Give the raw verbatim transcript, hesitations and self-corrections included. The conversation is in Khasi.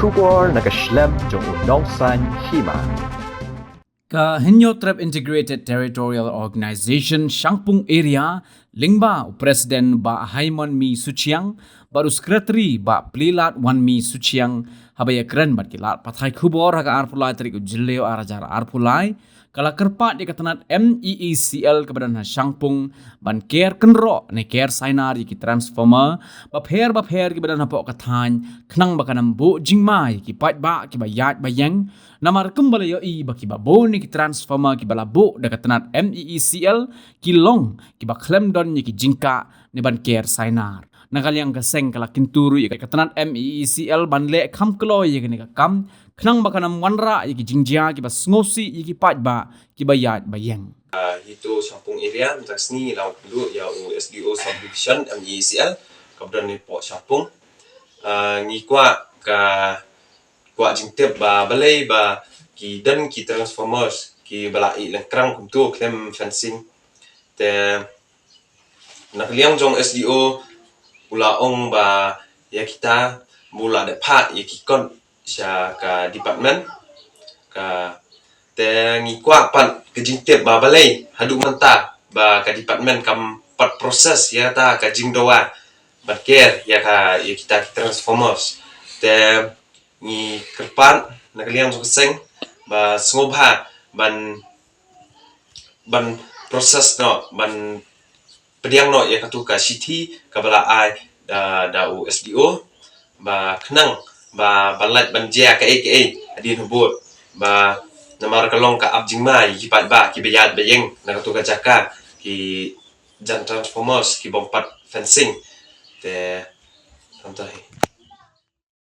Khubor na ka shlem jong u Nongsaiñ Hima. Ka Hynñiewtrep Integrated Territorial Organization Shangpung Area, lyngba u President Bah Haimonmi Suchiang bad u Secretary Bah Plilat Wanmi Suchiang, haba ïakren bad ki lad pathai khubor ha ka arphew lai tarik u Jylliew ar hajar arphew lai, ka la kyrpad ïa ka tnat M E E C L kaba don ha Shangpung ban ker kynroh ne ker sainar ïa ki transformer bapher bapher kiba don hapoh ka thaiñ, khnang ba kan ym buh jingma ïa ki paidbah kiba ïaid ba ïeng. Namar kumba la ïohi ba kiba bun ïa ki transformer kiba la buh da ka tnat M E E C L ki long kiba khlem don ïa ki jingkah ne ban ker sainar. Na ka liang ka seng ka la kyntu ruh ïa ka tnat M E E C L ban leh kham kloi ïa kane ka kam, khnang ba kan ym wanrah ïa ki jingjia kiba sngewsih ïa ki paidbah kiba ïaid ba ïeng. Ah, hi to Shangpung Area, mynta ka sngi la u pynduh ïa u S D O Subdivision M E E C L kaba don hapoh Shangpung. Ah, ngi kwah ka kwah jingtip ba balei ba ki don ki transformers kiba la ih lyngkrang kumto khlem fencing. Te na ka liang jong S D O u la ong ba ïa kita ba u la dep phah ïa ki kot sha ka department. Ka, te ngi kwah pat ka jingtip ba balei haduh mynta ba ka department kam pat process ïa kata ka jingdawa ban ker ïa ka, ïa kita ki transformers. Te ngi kyrpad na ka liang jong ka seng ba sngewbha ban, ban process noh, ban pdiang noh ïa katu ka shithi kaba la ai da, da u S D O, ba khnang ba, ban lait ban jia kaei kaei hadien habud, ba namar ka long ka ap jingma ïa ki paidbah kiba ïaid ba ïeng na katu ka jaka, ki jan transformers ki bym pat fencing. Te, tang kata hi.